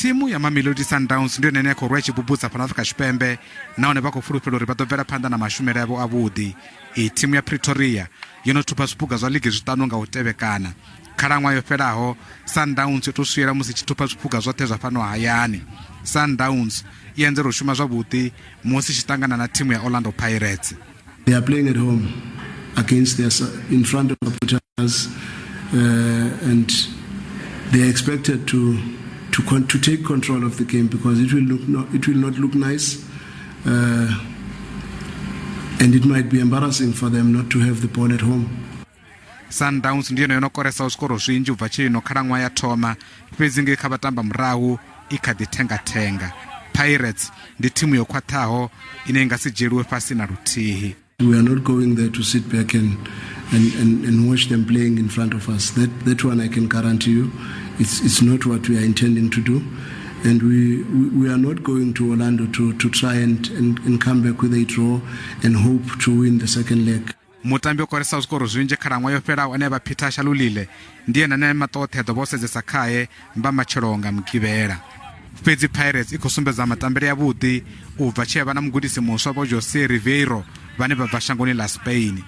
Thimu ya Mamelodi Sundowns ndi yone ine ya khou rwa i tshi bubudza fhano Afrika Tshipembe nahone vha khou fulufhela uri vha ḓo bvela phanḓa na mashumele avho avhuḓi. Iyi thimu ya Pretoria yo no thupha zwiphuga zwa ligi zwiṱanu nga u tevhekana. Khalaṅwaha yo fhelaho, Sundowns yo tou swiela musi i tshi thupha zwiphuga zwoṱhe zwa fhano hayani. Sundowns i anzela u shuma zwavhuḓi musi i tshi ṱangana na thimu ya Orlando Pirates. They are playing at home against their in front of supporters uh, and they are expected to to con to take control of the game because it will look not, it will not look nice uh, and it might be embarrassing for them not to have the ball at home. Sundowns ndi yone yo no koresaho zwikoro zwinzhi u bva tshe ino khalaṅwaha ya thoma, fhedzi ngei kha vhatamba murahu i kha ḓi thengathenga. Pirates ndi thimu yo khwaṱhaho ine i nga si dzhieliwe fhasi na luthihi. We are not going there to sit back and, and, and, and watch them playing in front of us. That, that one I can guarantee you. It's, it's not what we are intending to do. And we, we, we are not going to Orlando to, to try and, and, and come back with a draw and hope to win the second leg. Mutambi o koresaho zwikoro zwinzhi khalaṅwaha yo fhelaho ane a vha Peter Shalulile ndi ene ane maṱo oṱhe a ḓo vha o sedzesa khae mba matshelo nga Mugivhela. Fhedzi Pirates i khou sumbedza matambele avhuḓi u bva tshe ya vha na mugudisi muswa Vho Jose Riveiro vhane vha bva shangoni ḽa Spain.